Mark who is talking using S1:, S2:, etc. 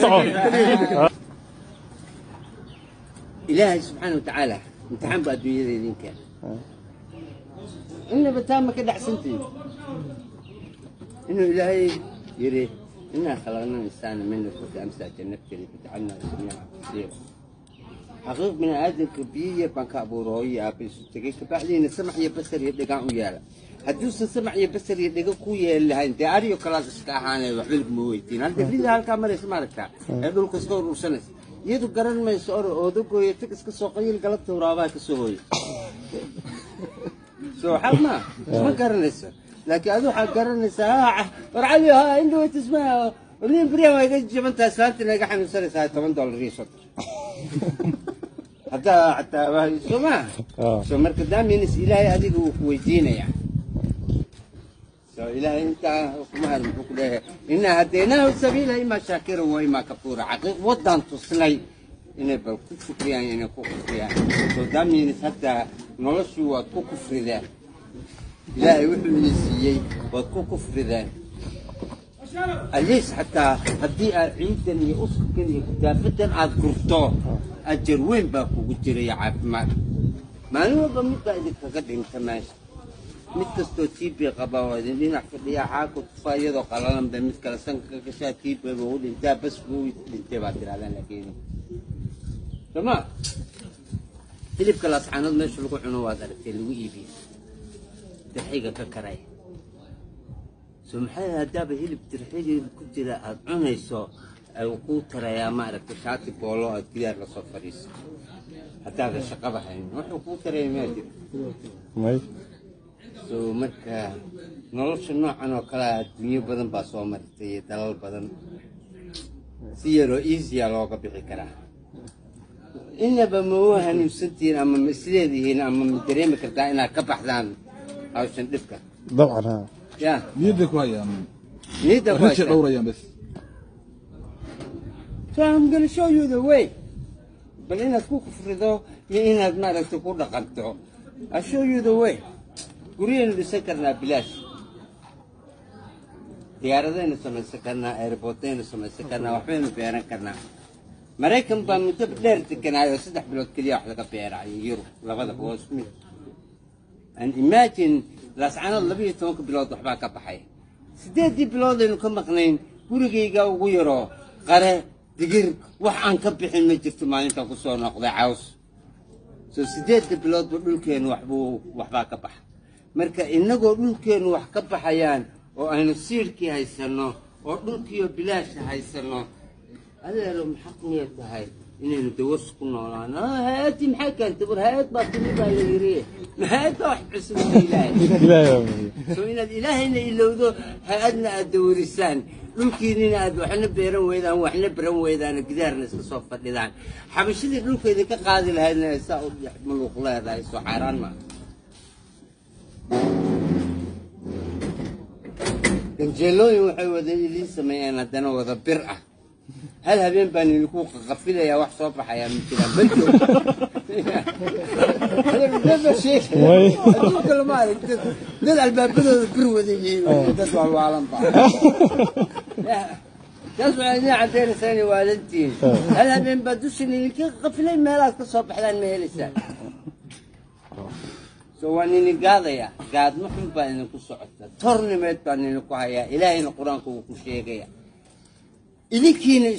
S1: Soco.
S2: Ilaahay subxaana watacaala imtixaan baa adduunyada idin keenay. Inaba taa ma ka dhacsantihin inuu Ilaahay yidhi: "Innaa khalaqna insaana min nutfati amsaaja nabtali fajacalnaahu samiican basiira." Xaqiiq, bini aadamka biyo yar baan ka abuura, hooyo aabba isu tegay, kabacdiina samac iyo basar iyo dhegaan u yeela. Hadduusan samac iyo basar iyo dhego ku yeeli lahayn, dee ariyo kalaas iska ahaanay, waxba laguma weydiin. Hadda rida halkaa maraysa, maaragtaa, ee dhulka iska urursanaysa, iyadu garan mayso or oodo gooyo, tag iska soo qayil, galabta waraabaa ka soo hooyo. Soo xaq ma ma garanayso, laakiin adu waxaad garanaysaa. War cali, ha indhawat isma nin brian waa iga jabantahay, islaantina iga xanuunsanaysaa, $10 iyo soddon haddaa xataa soo ma. So marka daaminis Ilaahay adiga uu ku weydiinaya. So Ilaahay intaa kuma harin, muxuu ku leeyahay? "Innaa hadaynaahu sabiila imaa shaakiran wa imaa kafuura." Xaqiiq waddaan tusnay inay bal ku shukriyaan, inay ku kufriyaan. So daaminis hadda noloshii waad ku kufrideen, Ilaahay wuxuu idin siiyey waad ku kufrideen. Aliis xataa haddii aad ciidan iyo uskan iyo kutaafadan aad gurto, ajar weyn baa kugu jiraya, caafimaad. Maalin walba mid baa idinkaga dhinta meesha, mid kastoo TB qaba oo idin dhinac fadhiya, xaaku tufa, iyadoo qalalan bay mid kale sanka ka gashaa, TB buu u dhintaa, bas buu dhintay baad tirahdaan. Laakiin soma hilibka Laascaanood meesha lagu cuno waad aragtay, lagu iibiyo dirxiga ka karaya. So maxay haddaaba hilib dirxigii ku jira aada cunayso ay kuu tarayaa? Maaragtay, shaati boolo aad gidaar lasoo fadhiiso haddaada shaqaba haynin, wuxuu kuu taraya miyaa jira?
S1: May.
S2: So marka nolosha noocan oo kale ah adduunyo badan baa soo martay iyo dalal badan, si yaroo easy-a looga bixi karaa. Inaba ma u hanuunsantihiin ama ma isleedihiin ama ma dareemi kartaa inaad ka baxdaan hawshan dhibka?
S1: Dabcan, ha.
S2: Ya.
S3: Niyadday ku hayaan.
S2: Niyadda ku
S3: raja
S2: haystaan.
S3: Dhowrayaan bes.
S2: So I'm gonna show you the way. Bal inaad ku kufrido iyo inaad maaragtay ku dhaqanto, I show you the way. Guryaynu dhisan karnaa bilaash, diyaaradaynu samaysan karnaa, airportaynu samaysan karnaa, waxbaynu beeran karnaa. Maraykan baa muddo dheer deganaayo, 3 bilood keliya wax laga beeraayo. Yurub labadaba waa isku mid. And imagine, Laascanood 12-ka bilood waxbaa ka baxay. 8-dii bilood aynu ka maqnayn, gurigayga ugu yaroo qare, digir, wax aan ka bixin ma jirto. Maalintaan ku soo noqday caws. So 8-da biloodba dhulkeennu waxbaa ka baxa. Marka innagoo dhulkeennu wax ka baxayaan oo aynu siirkii haysanno oo dhulkiiyo bilaasha haysanno, adeero, maxaq miyay tahay inaynu dawarsi ku noolaano? Hay-addii maxay keentay? War hay-ad baa timi baa la yiri, hay-ad baa wax cusub? Ilaahay.
S1: Ilaahay baa bixiye.
S2: So inaad Ilaahayna ilowdo, hay-adna aad dawarisaan, dhulkiinina aad waxna beeran weydaan, waxna baran weydaan, gidaarna iska soo fadhidaan, xabashadii dhulka idinka qaadi lahaydna ay saa u maluuq leedahay, soo xaaraan maa? Ganjeelooyin waxay wada idiin sameeyeen haddana wada bir ah. Hal habeen baan idinku qafilayaa, wax soo baxayaa ma jiraan. Banjo.
S1: Way.
S2: Adduunka lama arag dad albaabadooda bir wada yihiin, dad waalwaalan ba. Taas waxay idin caddaynaysaa inay waalantihiin. Hal habeen baa dushan idinka qafilay, meelaad ka soo baxdaan ma helaysaan. So waan idin gaadaya, gaadmo xun baa idinku socota, tornimeed baan idinku hayaa. Ilaahayna Qur-aanka uu ku sheegaya idinkiina.